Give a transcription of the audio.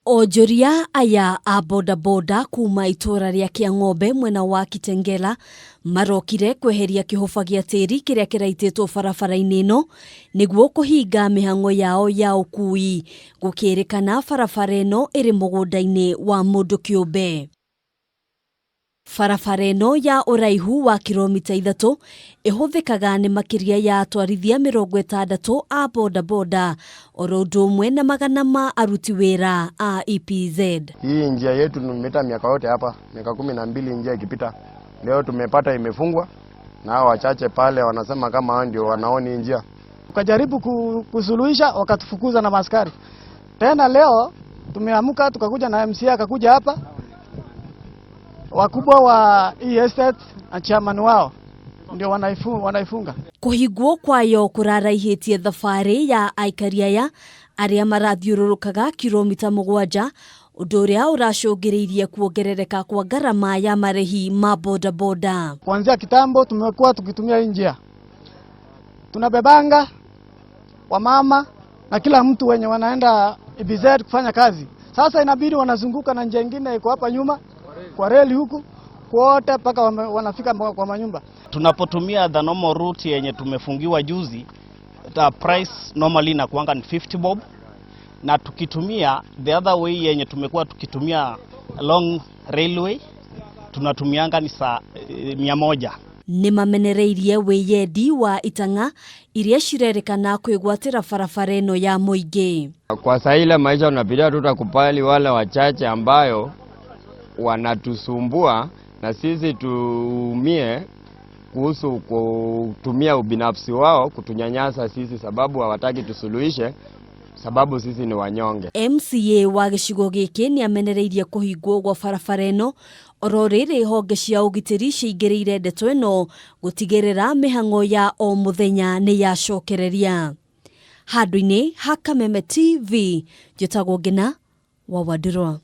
Onjoria aya a bodaboda kuma itũra rĩa Kĩang'ombe mwena wa Kitengela marokire kweheria kĩhũba gĩa tĩri kĩrĩa kĩraitĩtwo barabara-inĩ ĩno nĩguo kũhinga mĩhang'o yao ya ũkui gũkĩrĩkana barabara ĩno ĩrĩ mũgũnda-inĩ wa mũndũ kĩũmbe. Barabara ĩno ya ũraihu wa kiromita 3 ĩhũthĩkaga nĩ makĩria ya atwarithia 60 a bodaboda oro ũndũ ũmwe na magana ma aruti wĩra a EPZ. Hii njia yetu tumepita miaka yote hapa, miaka 12 njia ikipita. Leo tumepata imefungwa na hao wachache pale wanasema kama hao ndio wanaoni njia. Tukajaribu kusuluhisha, wakatufukuza na maskari. Tena leo tumeamka tukakuja na MCA akakuja hapa, wakubwa wa hii estate na chairman wao ndio wanaifunga. Kũhingwo kwayo kũraraihĩtie thabarĩ ya aikari aya arĩa marathiũrũrũkaga kiromita 7, ũndũ ũrĩa ũracũngĩrĩirie kuongerereka kwa ngarama ya marĩhi ma bodaboda. Kuanzia kitambo tumekuwa tukitumia hii njia, tunabebanga wamama na kila mtu wenye wanaenda EPZ kufanya kazi. Sasa inabidi wanazunguka na njia ingine iko hapa nyuma kwa reli huku kote mpaka wanafika kwa manyumba. Tunapotumia the normal route yenye tumefungiwa juzi, the price normally inakuanga ni 50 bob, na tukitumia the other way yenye tumekuwa tukitumia long railway tunatumianga ni saa 100. Nĩ mamenereirie wĩyendi wa itang'a iria cirerĩkana kwĩgwatĩra barabara ĩno ya mũingĩ. Kwa saa ile maisha tunapitia, tutakubali wale wachache ambayo wanatusumbua na sisi tuumie kuhusu kutumia ubinafsi wao kutunyanyasa sisi, sababu hawataki tusuluhishe, sababu sisi ni wanyonge. MCA wa gĩcigo gĩkĩ nĩ amenereirie kũhingwo gwa barabara ĩno oro rĩrĩ honge cia ũgitĩri ciingĩrĩire ndeto ĩno gũtigĩrĩra mĩhang'o ya o mũthenya nĩ yacokereria. Handũ-inĩ ha Kameme TV, njĩtagwo Ngina wa Wandirwa.